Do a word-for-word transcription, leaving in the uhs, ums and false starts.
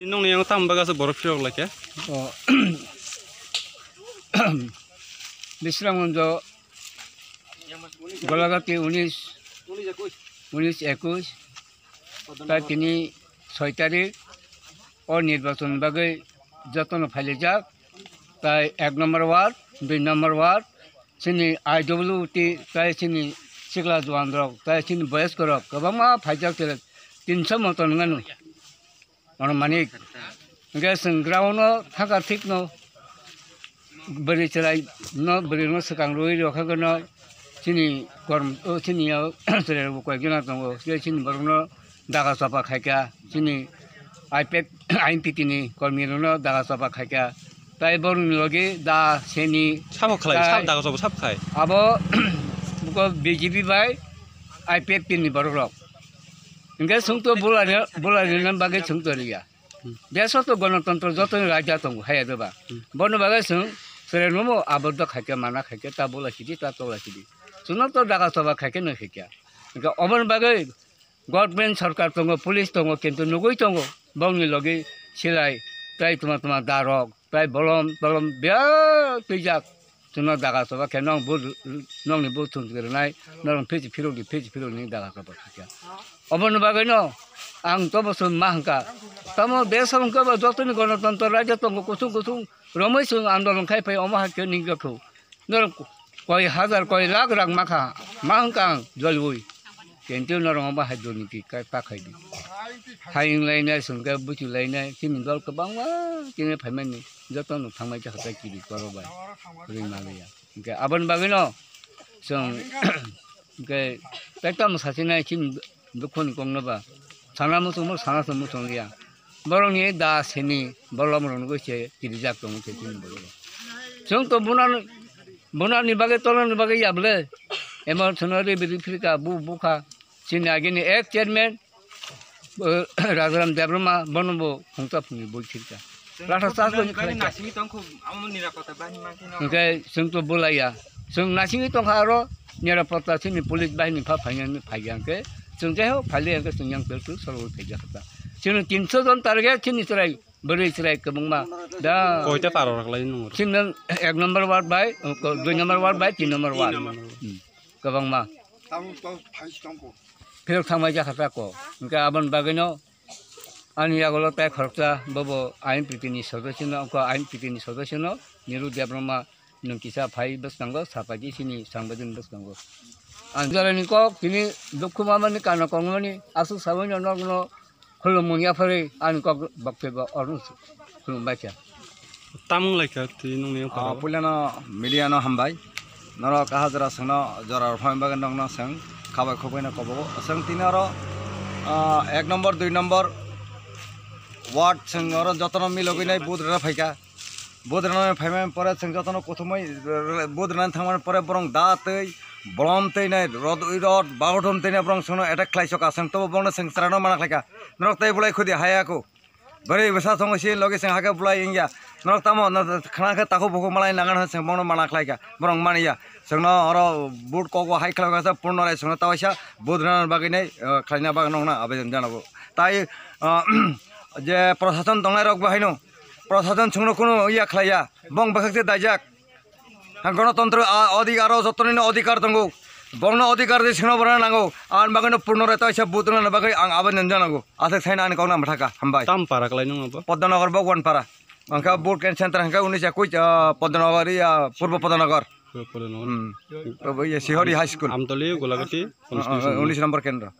Nongni yang tamo bagasa borok phirok laikha. O, Bisramganjo, Golagati unis, unis ekush, tai tini soi tarik o nirbachon bagwi jotono phailaijak, tai ek number ward, dui number ward, chini I W T, tai chini sikla juan rok, tai chini boyos rok kwbangma phaijak, tere tinso moton wngmano. Ono manik. Hingke chwng ground no thangkar thik no bwrwi chwrai no bwrwi no swkang rwi rokha gano chini korm o chini o chwrai rok koi gana tongo. Tei chini borok no daga chapa khaikha chini I P F, I P T ni kormi rok no daga chapa khaikha. Tai borok ni logi da seni Sabo khlai, tai sabo daga chapa sabo khai. Abo buko B J P bai I P F T ni borok rok. Hingke chwng to bula ni, bula ni bagwi chwng to riya. Hmm. Deso to gonotontro joto ni raja tongo, haya doba. Hmm. Bono bagwi chwng chwrai nomo aboddo khaikhe, mana khaikhe, ta bola sidi, ta tola sidi. Chwngno to daga choba khaikhe no khaikhe. Hingke oboni bagwi government sorkar tongo, police tongo, kintu nugwi tongo. Bongni logi silai, tai tuma tuma darok, tai bolom, bolom biya twijak. Chwngno daga choba khe nong bu, nongni bu thung rwnai, norok phisi phirokdi, phisi phirokni daga choba khe. Oboni bagwino ang tobo chwng ma hwnkha. Tamo deso hwnkhe bo jotoni gonotontro raijak tongo, kuthung kuthung romwi chwng andolon khai phai, omo hai khe nini jotho. Norok koi hajar, koi lakh rang makha, ma hwnkha ang jolwi. Kintu norok omo hai durniti ka-, ta khaidi. Hayung lainai, chwngkhe buchu lainai, chini dol kwbangma chini phaimani jotono thangmai khe hatai kiri koro bai. Ringma liya. Hingke aboni bagwino chwng hingke tei tamo sachinai chini dukhoni kokno ba. Sana muchungma, sana se muchung liya. Borokni da seni bolom rok nugwi se kirijak tongo se chini borok. Chwng to bunan, bunani bagwi tolani bagwi ya bwle. Emo chwngno ri bidi phirka bu bukha. Chini agini ek chairman, eh, Rajaram Debbarma bono bo phungsa phungni bui phirka. Latha chas boni khalai. Nasingwi tongkhu, amo nirapotta bahini mankhe no. Hingke chwng to bulaiya. Chwng nasingwi tongkha aro nirapotta chini police bahini pha phainani phaiya hingke. Chwng jai ho phaile hingke chwng yang peltu solo phaija kha. Chini tinso jon target chini chwrai, bwrwi chwrai kwbangma. Da. Koita para rok lai nung. Chini ek number ward bai, ko-, dui number ward bai, tin number ward. Hmm. Kwbangma. Tamo to phaisi tongkho. Phirok thangmai jakha ta ko. Hingke aboni bagwino ani yagulo tai khoroksa bobo I M P T ni sodosyo no, ko I M P T ni sodosyo no, Niru Debbarma nwng kisa phai bwskango, sapaji sini sangbaji bwskango. Ang jorani kok tini dukhu mamani kana kongmani aswk sabaino nokno Khulumung yaphari ani kok baktwi bo orno khulumbai kha. Tamung lai kha twi nungni Ah, phara. Puilano media no hambai. Norok kaha jora songno jora rwphang bagwi nokno song khabai khoboi no kobogo. Song tini oro, ah, ek number, dui number ward song oro jotono milogwi nai booth rwna phaikha. Vote rwnani phaimani pore chwng jotono kuthumui, vote rwnani thangmani pore borong da twi, bolom twi nai, rod, rod, bagodom twi nai borong chwngno attack khlai soka, chwng tobo borokno chwng chwraino mana khlaikha. Norok tei bolai khudi haya kho. Bwrwi bwsa tongo sini logi chwng hakhe bolai wngya. Norok tamo, no, khna khe takhuk bukhuk malai nangan hwnwi chwng bono mana khlaikha. Borok maniya. Chwngno oro vote kogo hai khlai kha Purno Rai chwngno ta waisa vote rwnani bagwi nai, eh, khlaina bagwi nokna abejon janago. Tai, ah, je prosason tongnai rok bo haino, prosason chwngno kunu ya khlaiya. Bong bwkhak se daijak. Ang gonotontro a, odhikar o jottoni no odhikar tongo. Bongno odhikar di sino borana nango. Ang bagwi no Purno Rai taisa vote rwna bagwi ang abejon janago. Aswk saina ani kokna mwthaka. Hambai. Tam para kwlai nung abo? Poddonagar Bhagwanpara. Angkha vote center angkha unis ekush, ah, Poddonagar ya, Purbo Poddonagar. Purbo Poddonagar. Hmm. Obo ya Sihori High School. Amtoli, Golagati, Ah, ah, constituency. Unis number kendro.